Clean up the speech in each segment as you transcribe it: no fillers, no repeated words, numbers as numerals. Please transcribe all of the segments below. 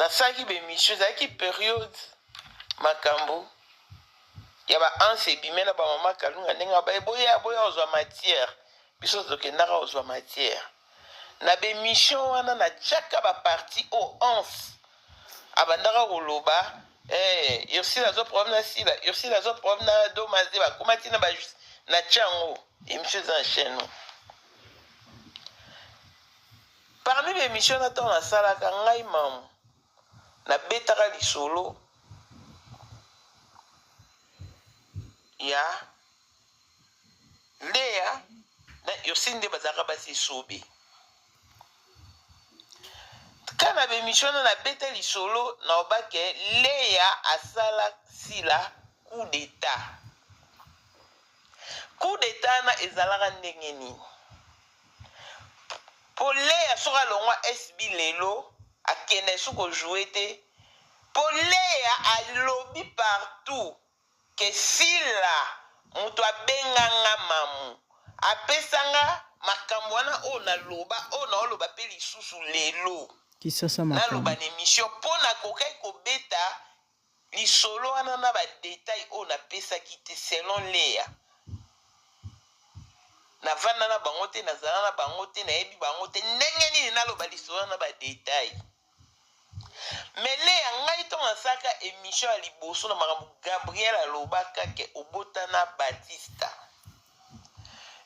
Nasalaki ba emission, ezalaki periode makambo ya ba anse ebime na ba mama Kalunga ndenge ba boya boya ozwa matière, biso tokendaka ozwa matière. Na ba emission wana natiaka ba partie oyo anse abandaka koloba eh, Ursule azwa problème na Sila, Ursule azwa problème na Domaze, bakoma ti na ba natia yango emission eza na chaîne oyo. Parmi ba emission na tango nasalaka ngai mamu nabetaka lisolo ya Lea na Ursule nde bazalaka basi esobe. Ka na ba emission na nabeta lisolo na obake Lea asala Sila coup d'etat. Coup d'etat na ezalaka ndenge nini? Po Lea soki alongwa SB lelo akenda lisusu ko jouer te po Lea alobi partout que Sila mutu abenga nga mamu apesa nga makambu wana oyo naloba oyo naoloba pe lisusu lelo Kisasa naloba makambo. na emission po nakokaki kobeta Lisolo wana na ba details oyo napesaki te selon Lea. Navanda na bango te, nazala na bango te, nayebi bango te, ndenge nini naloba lisolo wana na ba details? Mais Lea, ngai ntango nasalaka emission ya liboso na makambo Gabriel alobaka ke obota na Batista,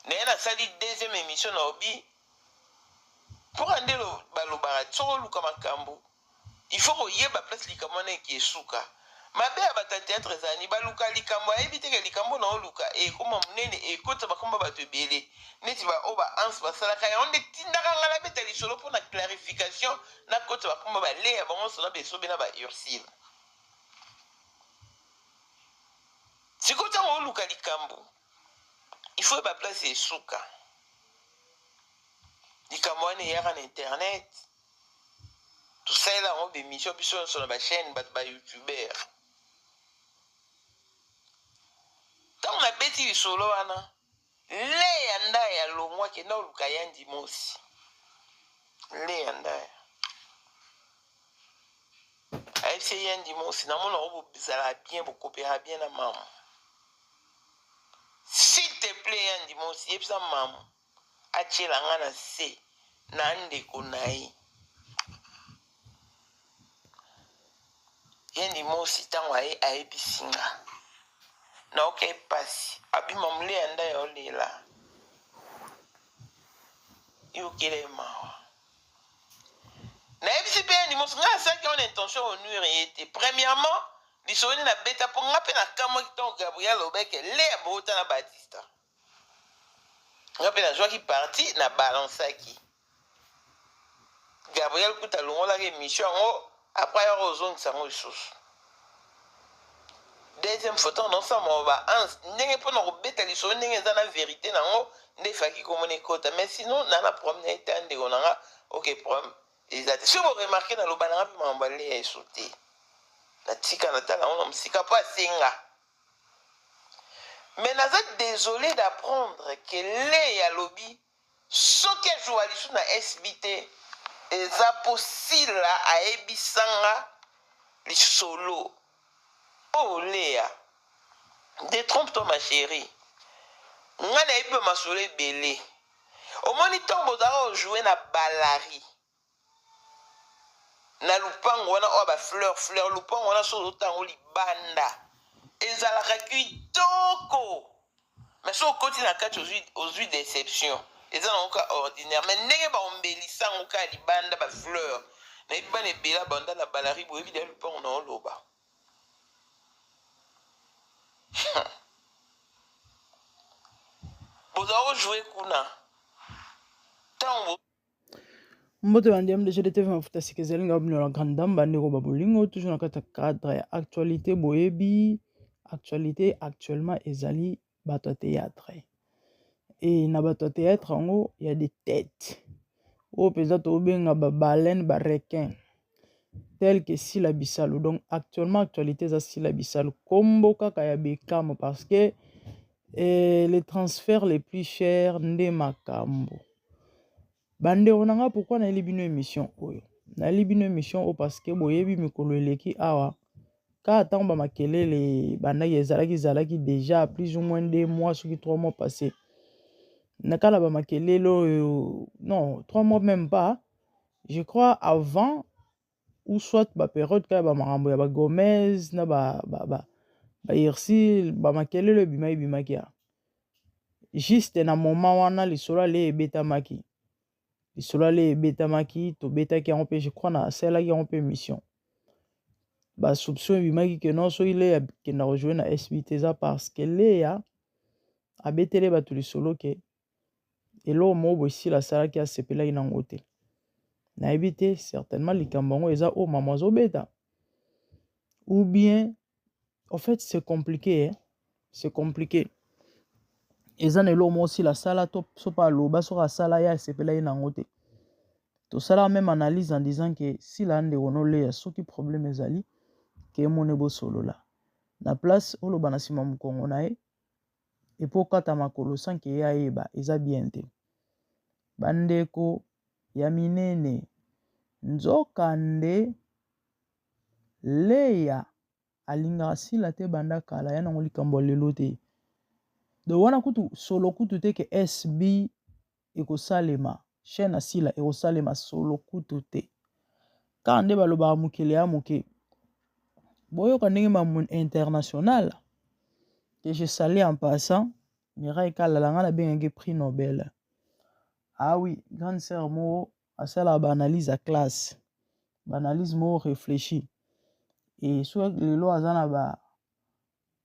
naye nasali deuxième emission nalobi mpoka nde balobaka soki oluka makambo Il faut koyeba place likambo wana eke esuka. Mabe ya bato ya theatre ezala nini? Baluka likambo ayebi te ke likambo na oluka ekoma monene ekotisa bakombo ya bato ebele neti ba oyo ba Hans basalaka yango nde etindaka ngai nabeta lisolo mpo na clarification nakotisa bakombo ya ba Lea bango nyonso na ba Esobe na ba Ursule. Sikoyo ntango oluka likambo il faut oyeba place esuka. Likambo wana eyaka na internet. Tosalela yango ba emission biso nyonso na ba chaîne bato ba youtubeur. Ntango nabeti lisolo wana, Lea Ndaya alongwa akenda koluka Yandi Mosi. Lea Ndaya ayebisi ye Yandi Mosi, namona yango bozala bien, bokopera bien na mamu. S'il te plaît Yandi Mosi, yebisa mamu atiela nga na se na ndeko na ye. Ye Mosi ntango aye ayebisi nga nayoka ye pasi abima moleya nda ya olela yokela ye mawa. Nayebisi mpe ye Mosi nga asalaki yango na intention onuire ye te. Premièrement lisolo nde nabeta mpo nga mpe nakamwaki ntango Gabriel alobaki Lea bota na Batista. Nga pe nazwaki parti na balansaki. Gabriel kuta alongolaki emission yango après ayaka kozongisa yango lisusu. Deuxième photo naosala mawa ba ans ndenge mpo na kobeta lisolo ndenge eza na verite na yango nde efaki komona ekota mais sinon na na problème na ye te ndeko na nga ok problème eza te soki boremarke naloba na nga mpe makambo ya Lea eso te natika natala yango na mosika mpo asenga Mais naza desole d'apprendre que Lea alobi soki ajoua lisusu na SB te eza po Sila ayebisa nga lisolo. Oh Lea, detrompe toi ma cherie. Nga nayebi ba masolo ebele. Omoni tango bozalaka ko jouer na Balari na lupango wana oyo ba fleur fleur lupango wana soki ozotanga yango libanda ezalaka kitoko mais soki okoti na kati ozwi, ozwi deception eza nango ka ordinaire mais ndenge baombelisa yango kaka libanda ba fleur nayebi bana ebela banda na balari boyebi deya lupango na oloba bozala kojoue kuna ntango Mbote ba ndeko de GDTV mafuta sika ezali nga bino la grande dame bandeko ba bolingo toujours na kati ya cadre ya actualité boyebi actualité actuellement ezali bato ya théâtre e na bato ya théâtre yango ya des têtes oyo mpenza tobenga ba baleine ba requin tel que Sila Bisalu donc actuellement actualité eza Sila Bisalu kombo kaka ya Beckham parce que eh, les transferts les plus chers nde makambo bandeko na nga pourquoi nayeli bino émission oyo? Nayeli bino emission oyo parce que boyebi mikolo eleki awa kaka ntango ba makelele ebandaki ezalaki ezalaki deja plus ou moins 2 mois soki 3 mois passé na kala ba makelele oyo non 3 mois même pas je crois avant ou soit ba période kaka ba makambo ya ba Gomez na ba ba ba ba Ursule ba makelele ebimaki ebimaki ya juste na moment wana lisolo ale ebetamaki lisolo ale ebetamaki tobetaki yango mpe je crois nasalaki yango mpe émission ba soupçon ebimaki ke non soki Leya akenda kojouer na SB te eza parce que Leya abeteli bato lisolo ke eloko moko boye Sila asalaki asepelaki nango te. Nayebi te certainement likambo yango eza oyo mama azobeta ou bien en fait c'est compliqué hein? C'est compliqué eza na eloko moko Sila asala to so mpe aloba soki asala ye asepelaki nango te. Tosalaka même analyse en disant que Sila ndeko noleya soki problème ezali ke emoni bosolola na place oloba na nsima mokongo na ye epo okata makolo sans ke ye ayeba eza bien te. Bandeko ya minene nzoka nde Leya alingaka Sila te banda kala ya nango likambo ya lelo te. Donc wana kutu solo kutu te ke SB ekosalema chaîne ya Sila ekosalema solo kutu te. Kaka nde balobaka mokili ya moke. Boyoka ndenge mamu international que je salue en passant Mireille Kalala nga nabengaki prix Nobel. Ah oui, grande sœur moko asalaka ba analyse ya classe, ba analyse moko réfléchi. Et soki lelo aza na ba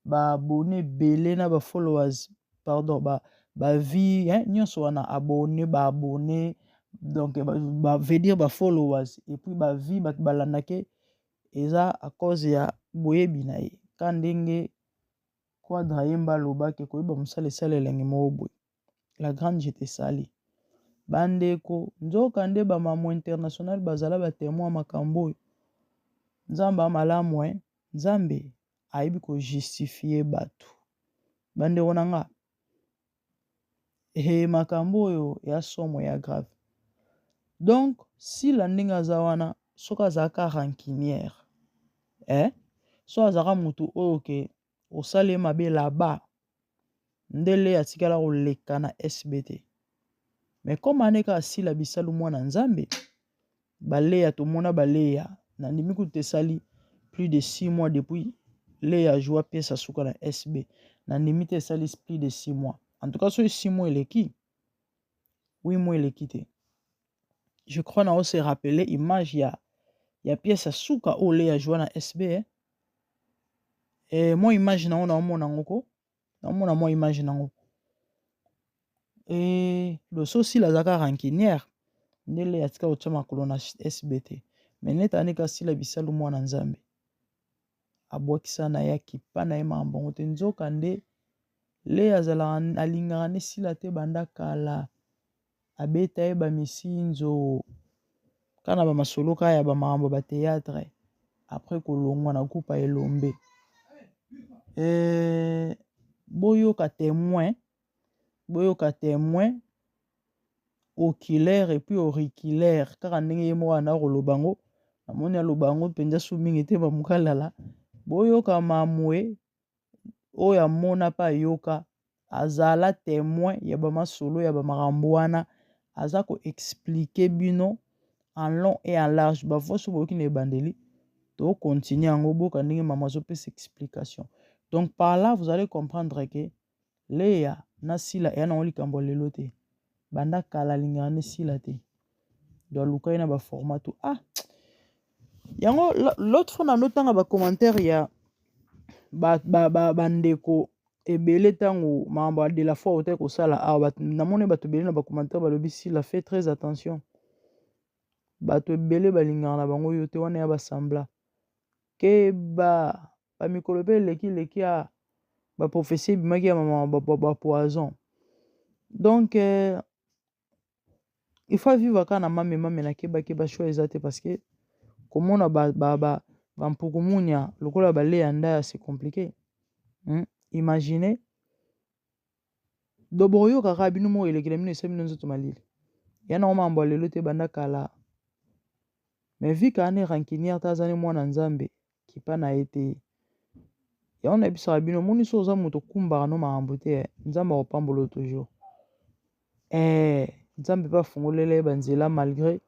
ba abonné ebele na ba followers pardon ba ba vie hein, nyonso wana abonné ba abonné donc ba, ba veut dire ba followers et puis ba vie bato balandaki eza à cause ya boyebi na ye ka ndenge Quadra yemba alobaki koyeba mosala esala elengi moko boye la grande je te salue bandeko nzoka nde ba mamu international bazala ba témoin makambo oyo nzambe amalamu eh? Nzambe ayebi kojustifie bato bandeko na nga he makambo oyo ya somo ya grave donc Sila ndenge aza wana soki azalaka rancunière eh? So azalaka motu oyo ke osali ye mabe là-bas nde le atikala koleka na SB te mais comme ane kaka Sila bisalu mwana nzambe baleya tomona baleya nandimi kutu esali plus de 6 mois depuis Leya ajoua pièce asuka na SB nandimi te esali plus de 6 mois en tout cas soki 6 mois eleki 8 mois eleki te je crois na ose rappeler image ya pièce ya suka oyo Leya ajoua na SB eh? E, mwa image nango naomona yango ko naomona mwa image nango e loso Sila azalaka rancunière nde Leya atika kotia makolo na SB te mais neti anika Sila bisalu mwana nzambe abwakisa na ye akipa na ye makambo yango te nzoka nde Leya azalaka alingaka nde Sila te banda kala abeta ye bamisinzo kaka na bamasolo kaka ya bamakambo ba théâtre après kolongwa na groupe ya elombe e, boyoka témoin boyoka témoin oculaire et puis auriculaire kaka ndenge ye moko anda koloba yango namoni aloba yango mpenza su mingi te bamokalala boyoka mamwe oyo amona mpe ayoka azala témoin ya bamasolo ya bamakambo wana aza koexpliquer bino en long et en large bavoice oyo boyoki na ebandeli tokontinue yango boyoka ndenge mama azopesa explication donc par là vous allez comprendre que Leya na Sila eya nango likambo ya lelo te banda kala alingaka nde Sila te do aluka ye na baformat to ah yango l'autre fois nando tanga bacommentaire ya bandeko ba, ba ebele ntango makambo ya de la foi otaki kosala awa namoni bato ebele na bacommentaire balobi Sila fait très attention bato ebele balingaka na bango yo te wana ya basambla keba bamikolo mpe eleki leki ya baprophétie ebimaki ya mama bapoison donc il faut vivre kaka na mame mame na kebakeba choix eza te parce que komona bampukumunia ba, ba lokola baleya ndaya c'est compliqué Imaginez do boyoka kaka bino moko elekela bino esa bino nzoto malili ya nango makambo ya lelo te banda kala. Mais vu que aza rancunière te, aza ne mwana Nzambe, kipa na ye te. Yango nayebisaka bino, omoni soki oza moto okumbaka no makambo te, Nzambe akopambola yo toujours. Nzambe mpe afungolela ye banzela malgré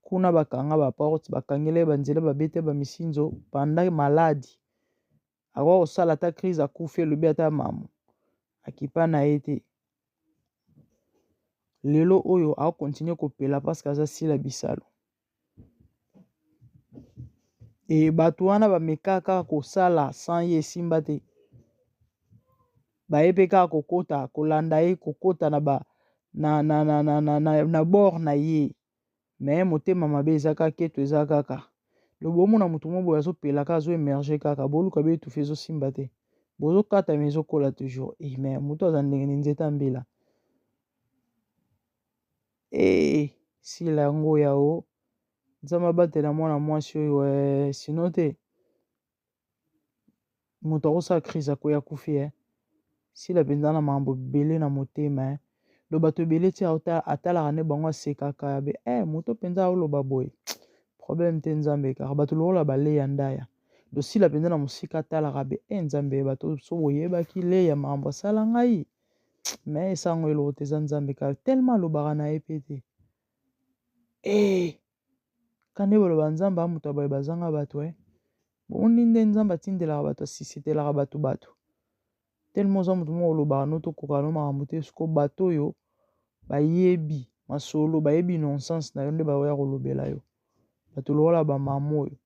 kuna bakanga baporte, bakangela ye banzela, babete bamisinzo pendant maladi. Akoka kosala ata crise, akufi, elobi ata mamu, akipa na ye te. Lelo oyo akocontinuer kopela parce que aza Sila Bisalo. E bato wana bameka kaka kosala sans ye, esimba te. Baye mpe kaka kokota, kolanda ye, kokota na ba na, na, na, na, na, na, na bord na ye. Mais motema mabe eza kaka, keto eza kaka. Lobo omona motu moko boye azopela kaka, azoémerger kaka, boluka be étouffe, ezosimba te, bozokata me ezokola toujours. E mais moto aza ndenge ni nzete ya mbila. E Sila yango ya o Nzambe abatela mwana mwasi oyo. Sinon te, moto akosala crise, akoya, akufi. Sila mpenza na makambo ebele na motema. Do bato ebele ti atalaka nde bango, asekaka ya be. Moto mpenza aoloba boye, problème te, Nzambe kaka. Bato lokola baleya ndaya do Sila mpenza na mosika atalaka be. Nzambe, bato so boyebaki Leya makambo asala ngai, mais esango eloko te, eza Nzambe kaka. Tellement alobaka na ye mpe te. Ka nde baloba Nzambe a moto abaye bazanga bato. Bomoni nde Nzambe atindelaka bato, asisitelaka bato. Bato tellement oza moto moko olobaka no, tokoka no makambo te. Siko bato oyo bayebi masolo, bayebi nonsense na yo, nde baoya kolobela yo. Bato lokola bamama oyo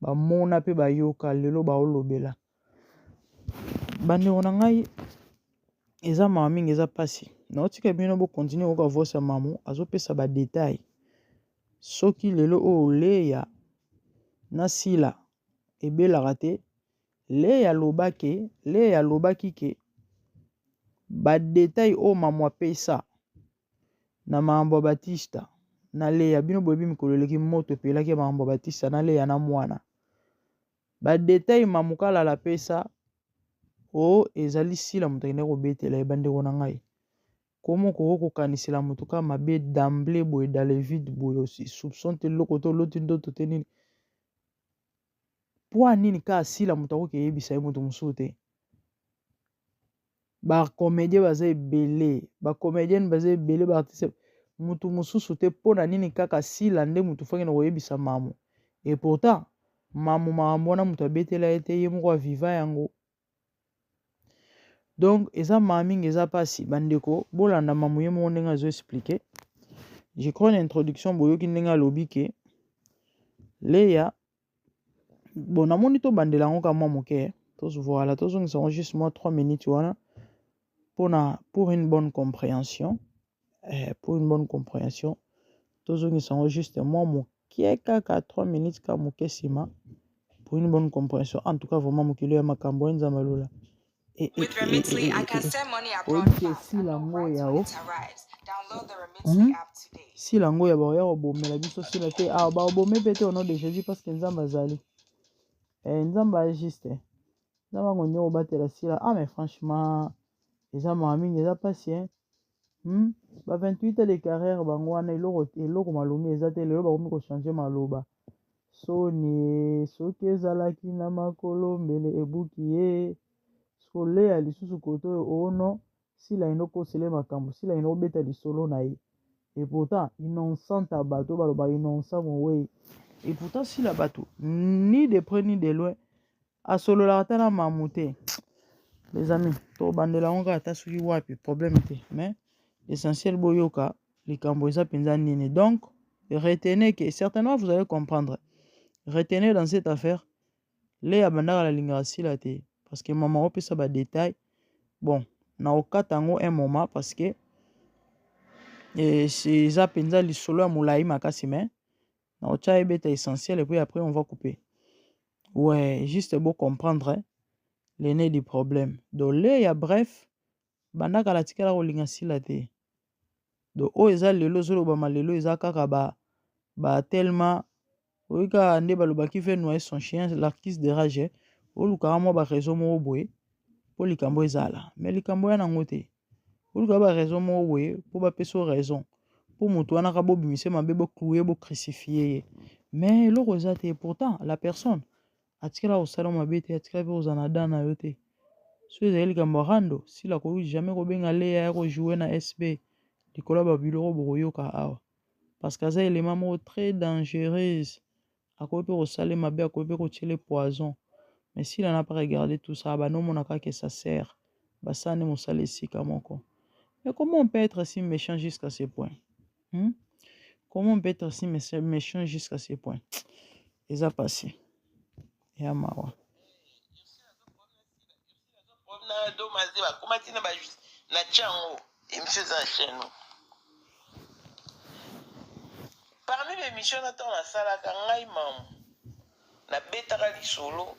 bamona mpe bayoka, lelo baolobela. Bandeko na ngai, eza mawa mingi, eza mpasi. Naotika bino bocontinuer koyoka voice ya mamu azopesa badétails. Soki lelo oyo Leya na Sila ebelaka te, Leya alobaki, Leya alobaki ke badétails oyo mamu apesa na makambo ya Batista na Leya. Bino boyebi mikolo eleki moto epelaki ya makambo ya Batista na Leya na mwana. Badétails mamu Kalala apesa o ezali Sila moto akende kobetela ye. Bandeko na ngai, komo koko kokanisela moto kaka mabe d'emblée boye, dans le vide boye, soupçon te, eloko te, oloti ndoto te, nini po nini kaka Sila moto akoki eyebisa ye, moto mosusu te? Bacomédien baza ebele, bacomédienne baza ebele, baartiste, motu mosusu te. Mpo na nini kaka Sila nde motu faki na koyebisa mamu? Et pourtant mamu makambo wana moto abetela ye te, ye moko aviva yango. Donc eza mawa mingi, eza mpasi. Bandeko, bolanda mamu ye moko ndenge azoexpliquer. Je crois na introduction boyoki ndenge alobi ke Leya. Bon, namoni tobandela yango ka mwa moke. Voilà, tozongisa yango juste mwa 3 minutes wana mpona pour une bonne compréhension. Pour une bonne compréhension, tozongisa yango juste mwa moke, kaka 3 minutes ka moke nsima, pour une bonne compréhension. En tout cas, vraiment, mokili ya makambo ya Nzambe alola. Oyebi ke Sila yango ya o Sila yango ya baoya kobomela biso Sila te. Awa baobome mpe te, au nom de Jésus, parce que Nzambe azali. Nzambe aza juste, Nzambe akondi kobatela Sila. Ah, mais franchement, eza mawa mingi, eza mpasi. Ba 28 ans de carrière bango wana, eloko eloko malongi eza te. Lelo bakomi kochanger maloba. Soni soki ezalaki na makolo, mbele ebuki ye. Soleya lisusu kote oyo ono Sila ino kosele makambo, Sila ino obeta lisolo na ye. Et pourtant innocente ya bato baloba innocent mowei. Et pourtant Sila bato ni de près ni de loin asololaka ata na mamu te. Les amis, tobandela yango kaka ata soki wapi, problème te, mais l'essentiel boyoka likambo eza mpenza nini. Donc retenez que certainement vous allez comprendre. Retenez dans cette affaire, Leya bandaka alingaka Sila te, parce que mama opesa badétails. Bon, na okata yango un moment parce que eza mpenza lisolo ya molai makasi, mais na otya ebeta essentiel et puis après on va couper. Ouais, juste bo comprendre le nez du problème. Donc Leya, bref, bandaka alatikala kolinga Sila te. Donc oyo eza lelo, ezolobama lelo, eza kaka ba tellement oyo kaka nde balobaki fait noyer son chien l'artiste de rage. Olukaka mwa baraison moko boye mpo likambo ezala, mais likambo ya nango te. Olukaka baraison moko boye mpo bapesa raison mpo moto wana ka bobimise mabe, boclouer, bocrucifier ye. Mais eloko eza te pourtant la personne atikala kosala mabe te, atikala mpe kozala na dan na yo te. Soki ezali likambo ya rando, Sila akoki jamais kobenga Lea aya ko jouer na SB likolo ya ba biloko bokoyoka awa. Parce que aza element moko très dangereuse. Akoki mpe kosala ye mabe, akoki mpe kotiela ye poison. Mais Sila n'a pas regardé tout ça, abandi omona kaka que sa sœur basala nde mosala esika moko. Mais comment on peut être si méchant jusqu'à ce point? Comment on peut être si méchant jusqu'à ce point? Eza pasi. Ya mawa. Na domaze bakoma tina ba na chango émission eza na chaîne. Parmi les émissions na ntango nasalaka ngai mamu nabetaka lisolo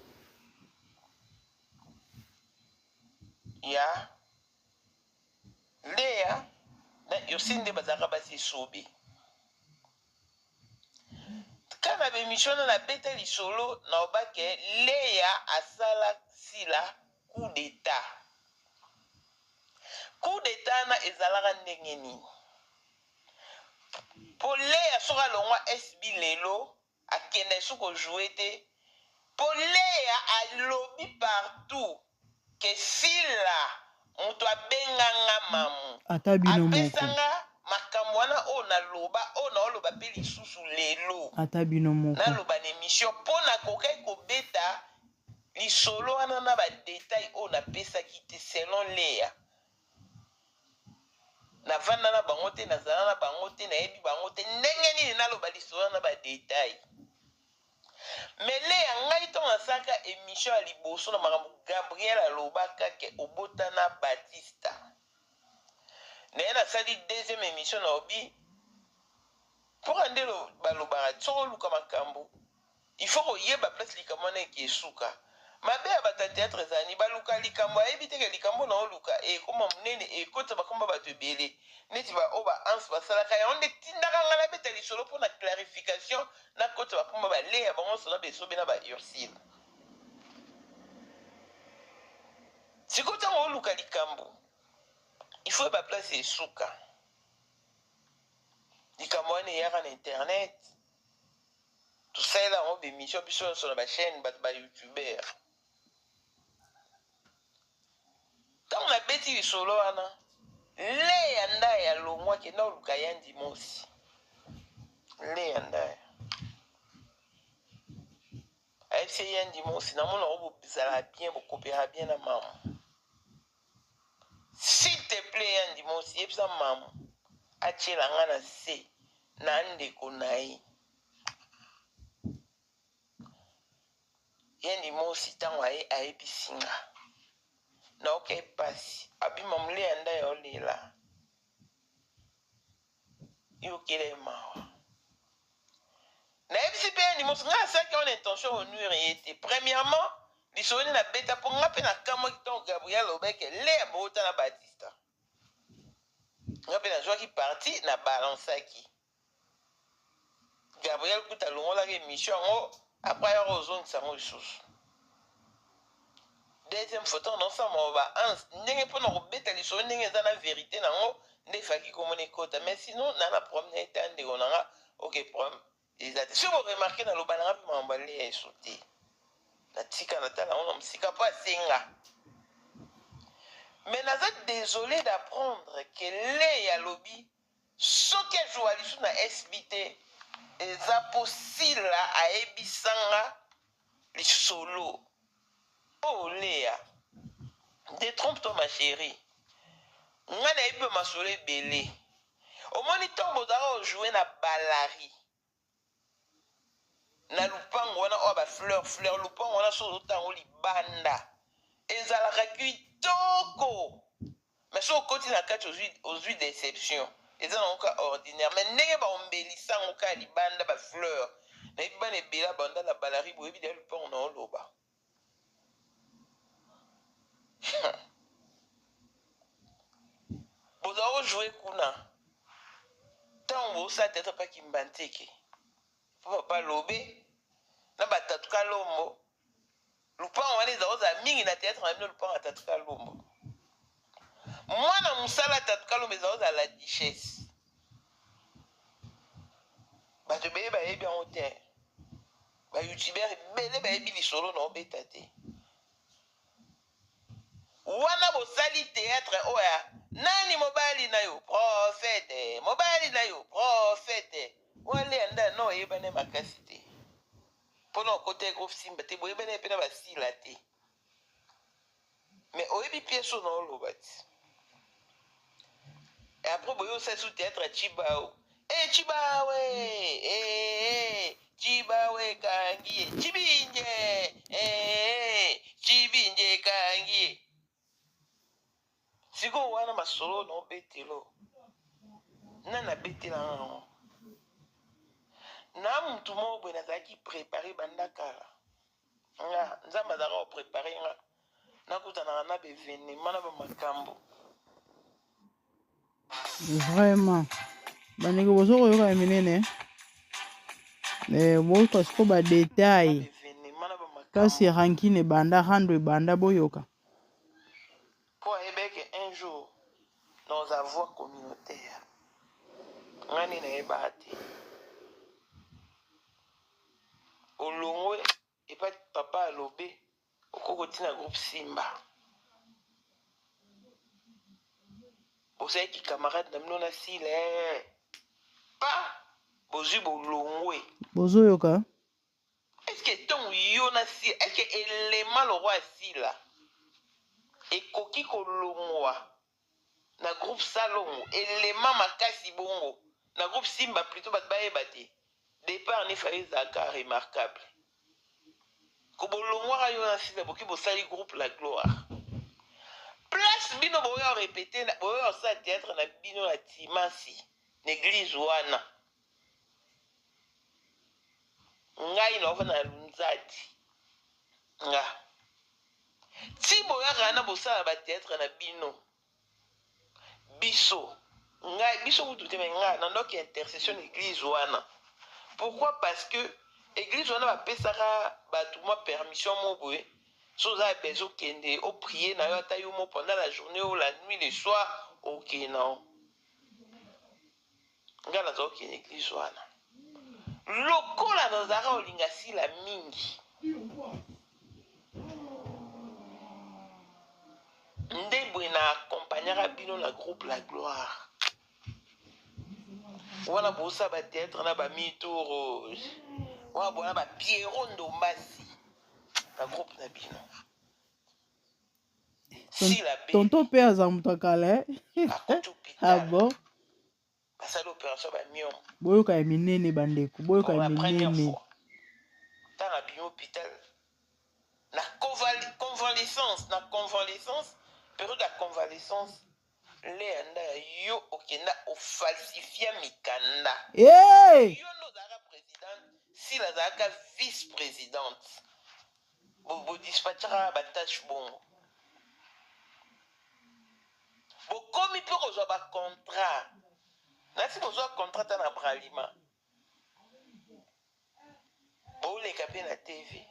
ya Lea na Ursule nde bazalaka basi esobe. Kaka na bemission wana nabeta lisolo na obake Lea asala Sila coup d'etat. Coup d'etat wana ezalaka ndenge nini? Po Lea soki alongwa SB lelo akenda lisusu ko jouer te po Lea alobi partout que Sila mutu abenga nga mamu Ata bino apesa moko. nga makambo wana oyo naloba oyo naoloba pe lisusu lelo Ata bino moko. naloba na emission po nakokaki kobeta lisolo wana na ba detail oyo napesaki te selon Lea. Navanda na bango te, nazala na bango te, nayebi bango te, ndenge nini naloba lisolo wana na ba detail? Mais Lea, ngai ntango nasalaka emission ya liboso na makambo Gabriel alobaka ke obota na Batista, naye nasali deuxième emission na obi mpoka nde balobaka soki oluka makambo Il faut koyeba place likambo wana eke esuka. Mabe ya bato ya theatre ezala nini? Baluka likambo ayebi te ke likambo na oluka ekoma monene ekotisa bakombo ya bato ebele neti ba oyo ba Hans basalaka yango nde etindaka ngai nabeta lisolo mpo na clarification nakotisa bakombo ya ba Lea bango nyonso na ba Esobe na ba Ursule. Sikoyo ntango oluka likambo il faut oyeba place esuka. Likambo wana eyaka na internet. Tosalela yango b'emission biso nyonso na ba chaîne bato ba youtubeur. Ntango nabeti lisolo wana, Lea Ndaya alongwa akenda koluka Yandi Mosi. Lea Ndaya ayebisi ye Yandi Mosi, namona yango bozala bien, bokopera bien na mamu. S'il te plaît Yandi Mosi, yebisa mamu atiela nga na se na ndeko na ye. Yandi Mosi ntango aye ayebisi nga nayoka ye pasi abi mamu Lea Ndaya olela yokela ye mawa. Nayebisi mpe Yandi Mosi nga asalaki yango na intention ya konuire ye te. Premièrement lisolo nde nabeta mpo nga mpe nakamwaki ntango Gabriel alobaki ke Lea bowuta na Batista. Nga mpe nazwaki parti na balansaki. Gabriel kuta alongolaki emission yango après ayaka kozongisa yango lisusu. Deuxième photo naosala mawa ba Hans ndenge mpona kobeta lisolo ndenge eza na verite na yango nde efaki komona ekota mais sinon na na problème na ye te ndeko na nga ok problème eza te. Soki bo remarquer naloba na nga mpe makambo ya Lea Esso te, natika natala yango na mosika mpo asenga. Mais naza désolé d'apprendre que Lea alobi soki ajoua lisusu na SB te eza po Sila ayebisa nga lisolo. Oh Lea, detrompe toi ma cherie, nga nayebi ba masolo ebele. Omoni tango bozalaka ko jouer na Balari na lupango wana oyo ba fleur fleur, lupango wana soki ozotala yango libanda ezalaka kitoko, mais soki okoti na kati ozwi deception, eza nango ka ordinaire. Mais ndenge baombelisa yango kaka libanda ba fleur, nayebi bana ebele banda na Balari boyebi deja lupango na oloba. Bozala ko jouer kuna ntango bosala théâtre pa Kimbanseke po papa lobe na batatu kalombo lupango wana ezala kozala mingi na théâtre na bino lupango ya tatu kalombo mwana mosala tatu kalombo ezala kozala la duchesse bato ebele bayebi yango te. Ba youtubeur ebele bayebi lisolo na obeta te. Wana bosali theatre oyo ya nani mobali na yo prophète mobali na yo prophète wana ya nda no oyebani makasi te mpona okota groupe simba te boyebani mpe na basila te mais oyebi pièce oyo naoloba ti et après boye osali su théâtre ya chibao e eh, chibawe e eh, chibawe kangi ye chibinje e chibinje kangi ye sikoyo wana masolo na obetelo nani abetela yango na mutu moko boye nazalaki prépare banda kala nga nzambe azalaka koprépare nga nakutanaka na baevenema na bamakambo. Vraiment bandeko bozo koyoka ya minene eh, boyoka siko ba detail kasi rankine ebanda rando ebanda boyoka mpo ayebeke un jour naoza voix communautaire nga nde nayebaka te olongwe epa papa alobe okoki kotina groupe simba bozalaki camarade na bino na sila eh. pa bozwi bolongwe bozoyoka eske ntongo yo na sila eske elema lokwa ya sila ekoki kolongwa na groupe salongo elema makasi bongo na groupe simba plutot bato bayeba te départ ni fallait ezalaka remarquable ko bolongwaka yo na sila boki bosali groupe la gloire place bino boya répéter boya osala théâtre na bino na timasi na église wana ngai naofanda na lunzadi nga Ti boyaka wana bosala ba theatre na bino biso ngai biso kutu te me ngai na ndoki intercession na eglise wana pourquoi parce que eglise wana bapesaka bato mwa permission mo boye so oza ya besoin okende oprie na yo ata yo mo pendant la journée ou la nuit le soir okende na yo Nga naza kokende eglise wana lokola nazalaka kolinga sila mingi nde boye na accompagnaka bino na groupe la gloire wana bosala ba théâtre na ba mito rose wana bona ba Pierrot Ndombasi na groupe na bino. Tonton pe aza moto ya kala eh? Ah bon? Basali opération ba myome. Boyoka ya minene bandeko, boyoka ya minene. Ntango abimi hôpital na convalescence, na convalescence, période ya convalescence, Lea Ndaya yo okenda ofalsifia mikanda. Hey! Yo nde ozalaka présidente, Sila azalaka vice-présidente. Bo dispatchaka ba tâche bongo. Bokomi mpe kozwa ba contrat. Nasi bozwa contrat ta na Bralima. Boleka mpe na TV.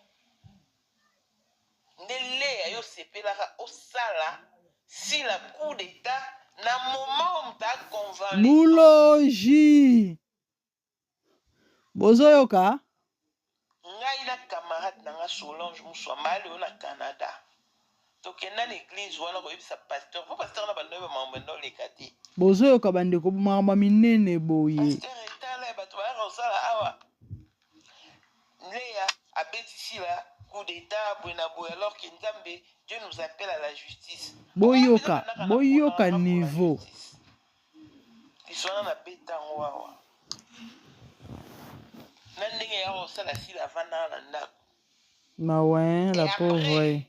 Nde Lea yo sepelaka osala Sila coup d'état na moment oyo moto a convalescent. Buloji! Bozoyoka? Ngai na camarade na nga Solange Muswamba ale na Canada. Tokenda na église wana koyebisa pasteur, po pasteur na bando yeba makambo endo leka te. Bozoyoka bandeko makambo ya minene boye. Pasteur etala ya bato bayaka kosala awa. Lea abeti Sila coup d'état boye na boye alors que Nzambe Dieu nous appelle à la justice. Boyoka, boyoka niveau. Lisolo na beta yango awa. Na ndenge ya kosala Sila avandaka na ndako. Mawa hein, la pauvre.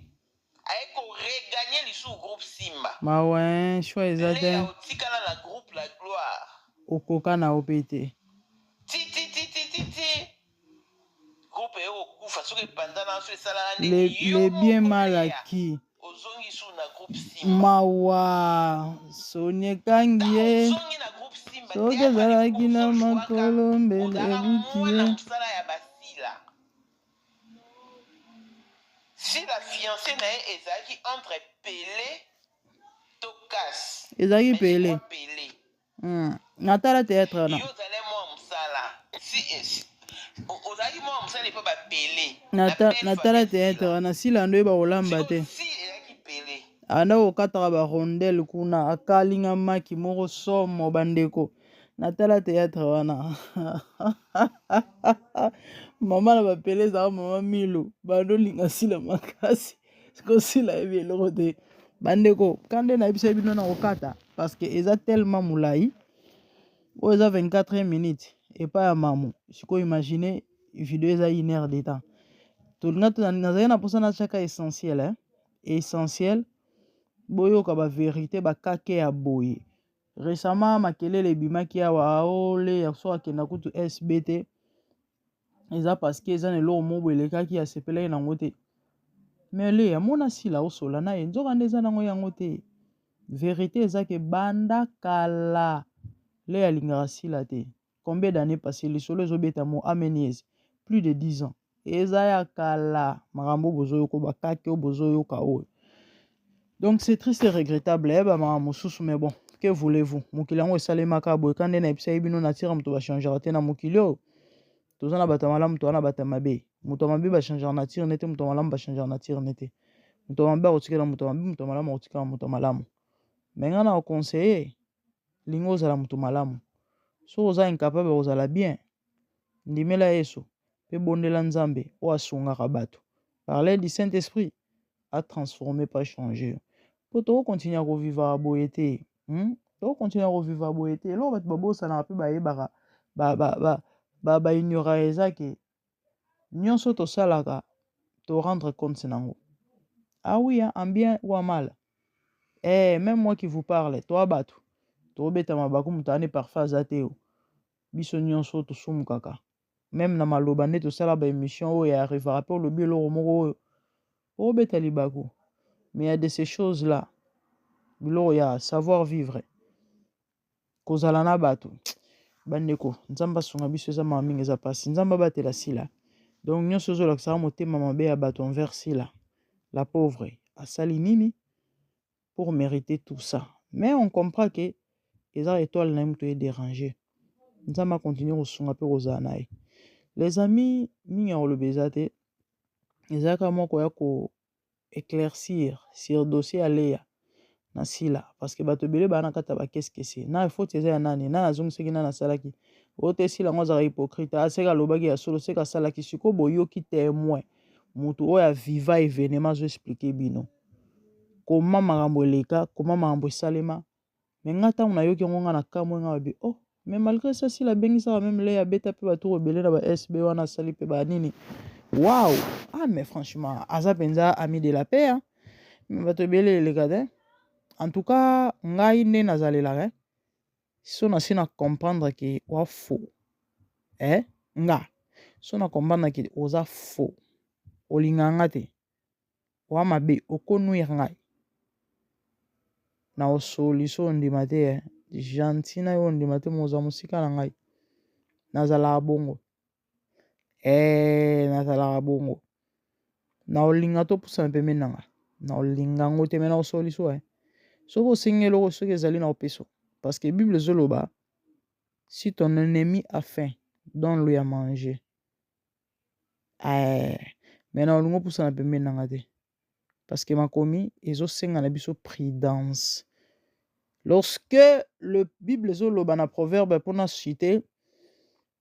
Aye ko regagner lisusu groupe Simba. Mawa hein, choix eza te. Lea otikala na groupe la gloire. Okoka na yo pe te. Ti ti ti ti ti ti. Groupe eye kokufa soki epanzana so esalaka ndenge yo le bien mal acquis. Ozongi su na groupe Simba. Mawa soni ekangi ye. Ozongi na groupe Simba. Soki ezalaki na makolo mbele ebuki ye. Mosala ya basila. Sila fiancé na ye ezalaki entre Pele to Kas. Ezalaki Pele. Natala théâtre wana. Yo ozali mwa mosala. Si, si, Ozalaki mwana mosali epa bapele. Natala théâtre wana, Sila ndo yeba kolamba te. Anda kokataka ba rondelle kuna, akalinga maki moko somo. Bandeko, natala théâtre wana, mama na bapele ezalaka mama Milo. Bandolinga Sila makasi, kosila yebi eloko te. Bandeko, ka nde nayebisa bino na kokata parce que eza tellement molai. Oyo eza 24 minutes epai ya mamu. Sikoyo imagine video eza une heure de temps. Tolinga, nazali na mposa natiaka essentiel, eh? Essentiel, boyoka bavérité bakake ya boye. Récemment makelele ebimaki awa, aole so akenda kutu SB te, eza parce que eza na eloko moko boye elekaki, asepelaki nango te. Mais le amona Sila osola na ye, nzoka nde eza nango yango te. Vérité eza ke banda kala le alingaka Sila te. Combien d'années passé lisolo ezobeta mo amenies, plus de 10 ans eza ya kala. Makambo bozoyoka, bakake oyo bozoyoka oyo, donc c'est triste et regrettable yeba makambo mosusu. Mais bon, que voulez-vous, mokili yango esalemaka boye. Ka nde nayebisaki bino, nature moto bachangera te. Na mokili oyo toza na bato ya malamu, toza na bato ya mabe. Moto ya mabe bachangera nature ne te, moto ya malamu bachangera nature ne te. Moto ya mabe akotikala moto ya mabe, moto ya malamu akotikala moto ya malamu. Mais ngai na koconseiller, lingi ozala moto malamu. Soki oza incapable kozala bien, ndimela Yesu mpe bondela Nzambe oyo asungaka bato par l'aide du saint esprit atransforme pa changer yo, mpo tokokontinue kovivaka boye te, Tokokontinue kovivre boye te. Eloko bato babosanaka mpe bayebaka, baignoraka, eza ke nyonso tosalaka, to rendre compte nango. Ah oui, hein, en bien ou en mal. Eh, même moi qui vous parle, toa bato tobeta mabaku, moto ane parfait aza te. O biso nyonso tosumukaka, même na maloba nde tosala baémission oyo ya arrivera mpe olobi eloko moko oyo obeta libaku. Mais ya de ces choses là, biloko ya savoir vivre, kozala na bato, bandeko, Nzambe asunga biso. Eza mawa mingi, eza mpasi. Nzambe abatela Sila. Donc nyonso ezolakisaka motema mabe ya bato envers Sila. La pauvre asali nini pour mériter tout ça? Mais on comprend que eza étoile na ye moto edéranger. Nzambe akontinue kosunga mpe kozala na ye. Les amis, mingi ya koloba eza te, ezalaka moko ya ko éclaircir sur dossier ya Leya na Sila, parce que bato ebele baa na kati ya bakeskese na faute eza ya nani, nani azongisaki, nani asalaki oyo te. Sila yango azalaka hypocrite, aseka alobaki ya solo, seka asalaki. Sikoyo boyoki témoin, motu oyo aviva événement azoexpliquer bino koma makambo eleka, koma makambo esalema. Mais nga ntango nayoki yango, nga na kamwe, nga babi: "Oh, mais malgré ça Sila abengisaka même Leya, abeta mpe batour ebele na ba SB wana, asali mpe banini." Wow, ah, mais franchement aza mpenza ami de la paix, hein? Mais bato ebele eleka te. En tout cas ngai nde nazalelaka so nasi na comprendre ke oza faux, eh? Nga so na comprendre ke oza faux, olingaka nga te, oza mabe, okonuire ngai na osoli so ondima te, eh? Gentil na yo ondima te, moza mosika na ngai. Nazalaka bongo, eh, nazalaka bongo. Na olinga topusana pembeni na nga, na olinga yango te, me na osoli so, eh? Soki osengi eloko, soki ezali na opeso, parce que Bible ezoloba: "Si ton ennemi a faim, donne-lui à manger." Eh, mais na olinga opusana pembeni na nga te, parce que makomi ezosenga na biso prudence. Lorsque le Bible ezoloba na Proverbe, mpona citer: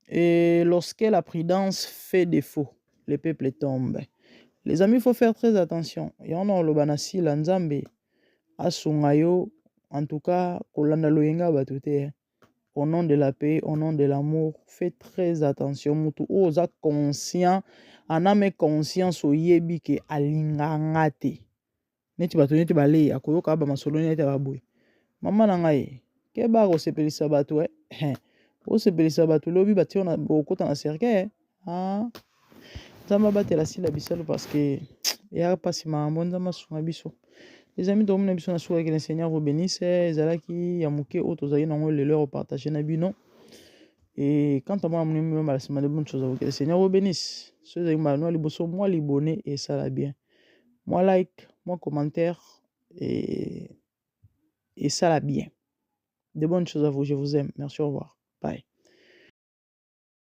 "Et lorsque la prudence fait défaut, le peuple tombe." Les amis, il faut faire très attention. Yango na oloba na Sila, Nzambe asunga yo. En tout cas kolanda loyenga ya bato te. Au nom de la paix, au nom de l'amour, fais très attention. Mutu oyo oza conscient, en âme et conscience, oyebi ke alinganga te, neti bato neti balei akoyoka bamasolo neti baboye. Mama na ngai, keba kosepelisa bato, eh. Osepelisa bato, lobi batie okota na cercueil. Ah. Nzambe abatela Sila Bisalo, parce que eyaka mpasi makambo. Nzambe asunga biso. Les amis, tokomona biso na suka. Que le Seigneur vous bénisse. Ezalaki ya moke oyo tozali nango lelo ya kopartage na bino. Et quant à moi, namoni mbala nsima de bonnes choses. Que le Seigneur vous bénisse. So ezali mbala no ya liboso, mwa libone esala bien, mwa like, mwa commentaire et esala bien. De bonnes choses à vous, je vous aime, merci, au revoir.